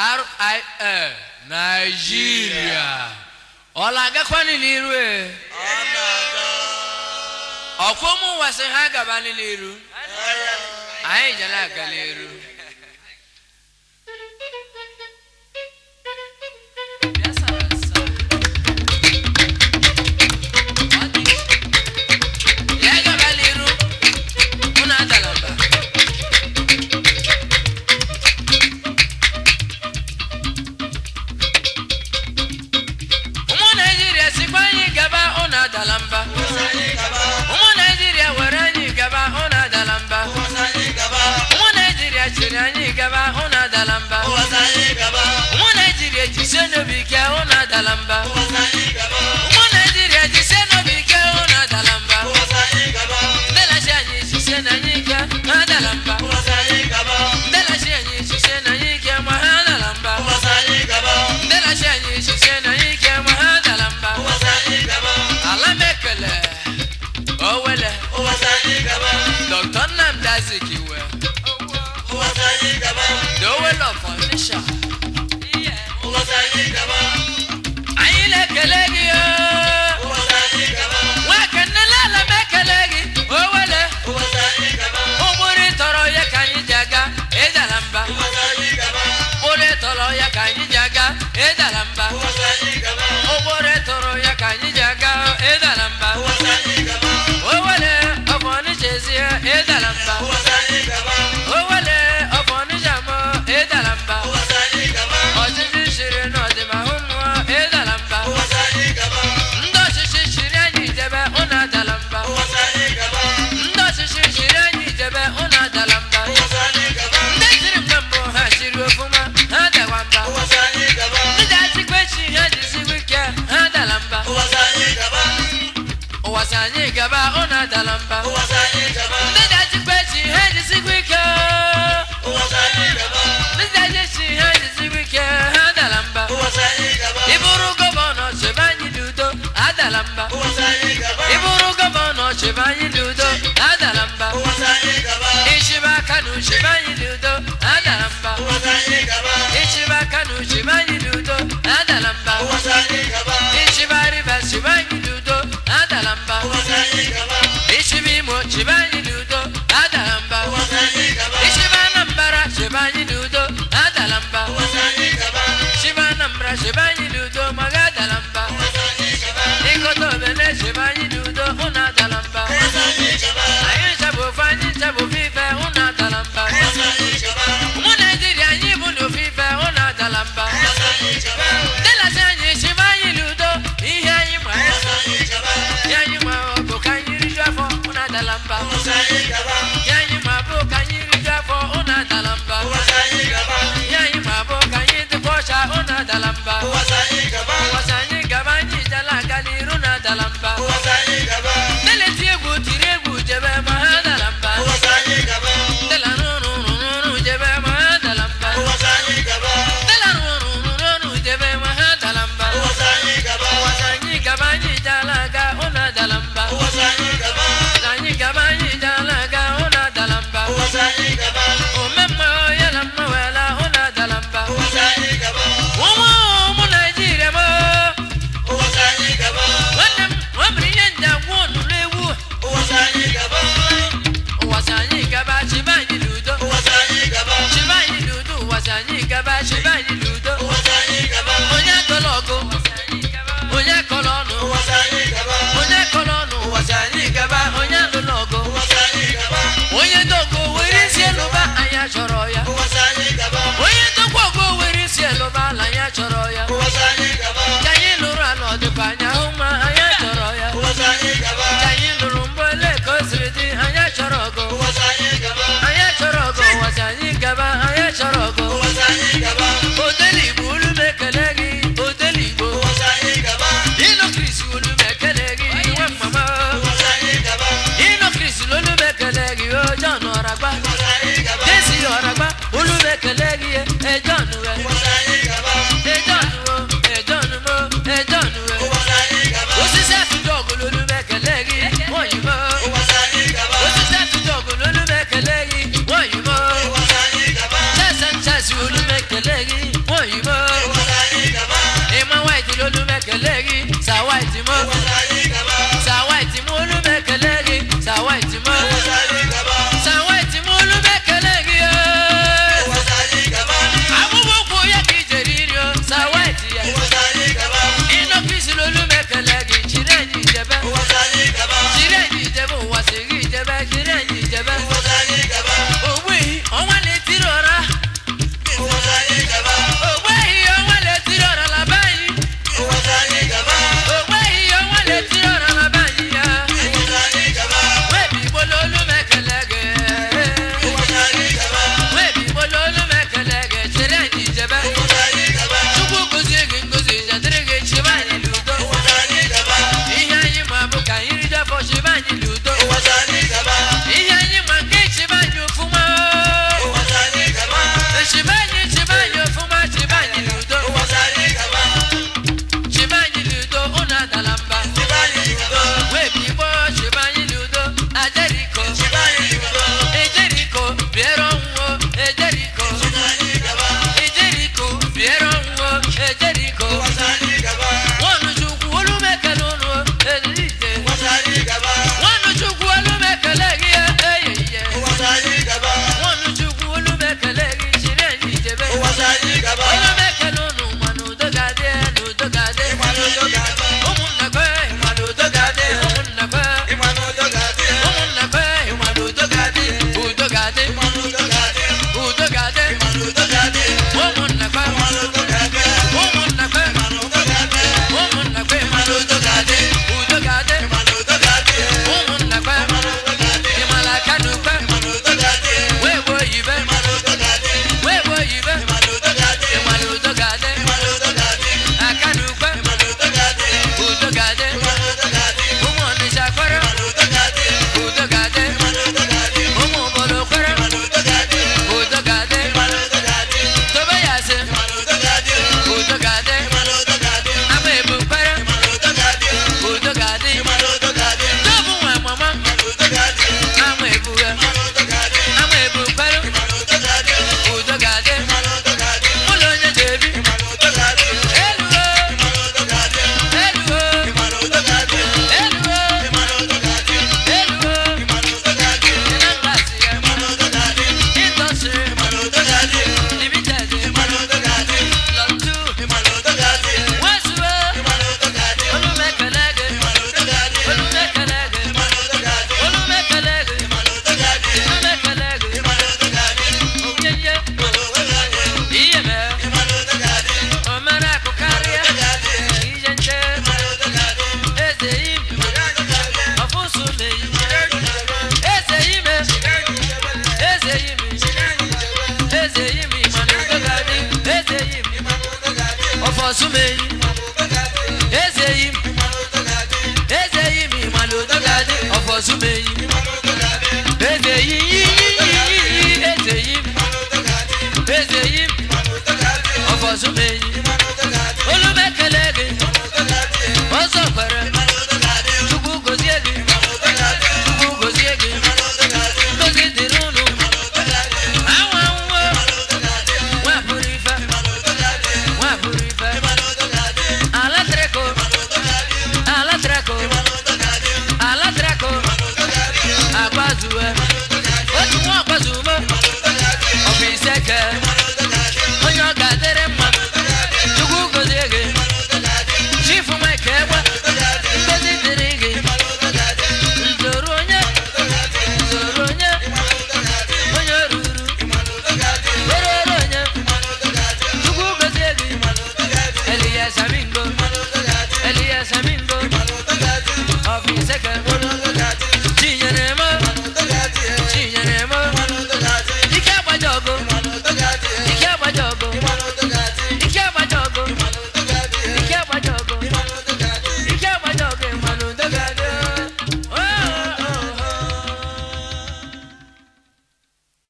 Nigeria, Nigeria. Ọ na-agakwanị n'iru e? Ọ na-aga. Ọkwa ụmụ ụwa sị ha gabanị n'iru, anyị je na-aga n'iru. Ya gaba n'iru, unu adala mba. Ụmụ Naijiria sikwa anyị gaba, unu adala mba. Ụmụ Naijiria were anyị gaba, unu adala mba. Ụmụ Naijiria chịrị anyị gaba, unu adala mba. Ụmụ Naijiria jisie n'obi ike, unu adala mba. Ụmụ Naijiria jisie n'obi ike, unu adala mba. Ndị na-achị anyị jisie na anyị ike, ha adala mba. Ndị na-achị anyị jisie na anyị ike, ma ha adala mba. Ndị na-achị anyị jisie na anyị ike, ma ha adala mba. Ala m ekele owele Dr. Nnamdi Azikiwe, the Owele of Onitsha. Anyị na-ekele gị o. Nwakenele, ala m ekele gị owele. Ụkpụrụ ịtọrọ ya ka anyị ji aga, ịdara mba. Ụkpụrụ ịtọrọ ya ka anyị ji aga, ịdara mba. Ụkpụrụ ịtọrọ ya ka anyị ji aga, ịdara mba. Owele of Onitsha ezie, ịdara mba. Owele of Onitsha mọ, ịdara mba. Ọchịchị chịrị n'ọdịmahụ mmụọ, ịdara mba. Ndị ọchịchị chịrị anyị jebe, ụnụ adala mba. Ndị ọchịchị chịrị anyị jebe, ụnụ adala mba. Ndị chịrị mgbe mbụ ha chịrị ofuma, ha dakwa mba. Ndị ga-achịkwa echi ha jisikwa ike, ha adala mba. Ụwa sị anyị gaba, ụnụ adala mba. Ndị ga-achịkwa echi ha jisikwa ike. Ndị ga-achị echi ha jisikwa ike, ha adala mba. Ị bụrụ gọvanọ, chebe anyị n'udo, adala mba. Ị bụrụ gọvanọ, chebe anyị n'udo, adala mba. Ịchịba Kano, chebe anyị n'udo, adala mba. Ịchịba Kano, chebe anyị n'udo, adala mba. Ịchịba Rivers, chebe anyị n'udo, adala mba. Ịchịba Imo, White mo. Sir White mo olu m ekele gị. Sir White mo. Sir White mo olu m ekele gị o. Akpụkpọ ụkwụ ya ka ijere iri o. Sir White ya. Ịnọkisi olu m ekele gị. Chiri anyị ijebe. Chiri anyị ijebe ụwa si gị ijebe. Chiri anyị ijebe. Ogbuehi ọnwa na-etiri ọra. Ogbuehi ọnwa na-etiri ọra na be anyị. Ogbuehi ọnwa na-etiri ọra na be anyị ya. Webi Igbo n'olu m ekele gị. Webi Igbo n'olu m ekele gị. Chiri anyị ijebe. Chukwu gozie gị ngozi jedịrị gị chịba anyị n'udo. Ihe anyị ma bụ ka anyị rijuo afọ chịba anyị n'udo. Ihe anyị ma nke chịba anyị ofụma. Chịba anyị chịba anyị ofụma chịba anyị n'udo. Chịba anyị n'udo unu adala mba. Webi Igbo chịba anyị n'udo. Ajeriko. Ejeriko bịara ọnwụ Ejeriko. Ejeriko bịara ọnwụ Ejeriko. Nwanụ Chukwu olu m ekele unu elite. Nwanụ Chukwu olu m ekele gị eyeye. Nwanụ Chukwu olu m ekele gị chiri anyị jebe. Olu m ekele unu mana udo ga-adị n'udo ga-adị. Ụmụnna kwe mana udo ga-adị. Ụmụnna kwe. Ụmụnna kwe mana udo ga-adị. Udo ga-adị. Udo ga-adị. Ụmụnna kwe. Ụmụnna kwe. Ụmụnna kwe mana udo ga-adị. Udo ga-adị. Ụmụnna kwe. Ịmala aka n'ukwe. Wee gbuo oyibe. Wee gbuo oyibe. Ịmala udo ga-adị. Aka n'ukwe. Udo ga-adị. Ụmụ Ọnịcha kwere. Udo ga-adị. Ụmụ obodo kwere. Udo ga-adị. Tobe ya asị. Udo ga-adị. Ama ebu kwere. Udo ga-adị. Tobu nwa mama. Ama ebu ya. Ama ebu kwere. Udo ga-adị. Ụlọ onye ga-ebi. Elu o. Elu o. Elu o. Elu o. Ịnangasị ya. Indọstrị. Limited. Lọtụ. Nwezuo. Olu m ekele gị. Olu m ekele gị. Olu m ekele gị. Olu m ekele gị. Onyinye. Ihe mee. Omere akụ karịa. Ije nje. Eze ime. Ọfụsụ meyi. Eze ime. Eze ime. Eze ime mana udo ga-adị. Eze ime. Ọfọsụ meyi. Eze ime. Eze ime mana udo ga-adị. Ọfọsụ meyi. Eze yi yi yi yi yi. Eze ime. Eze ime. Ọfọsụ meyi.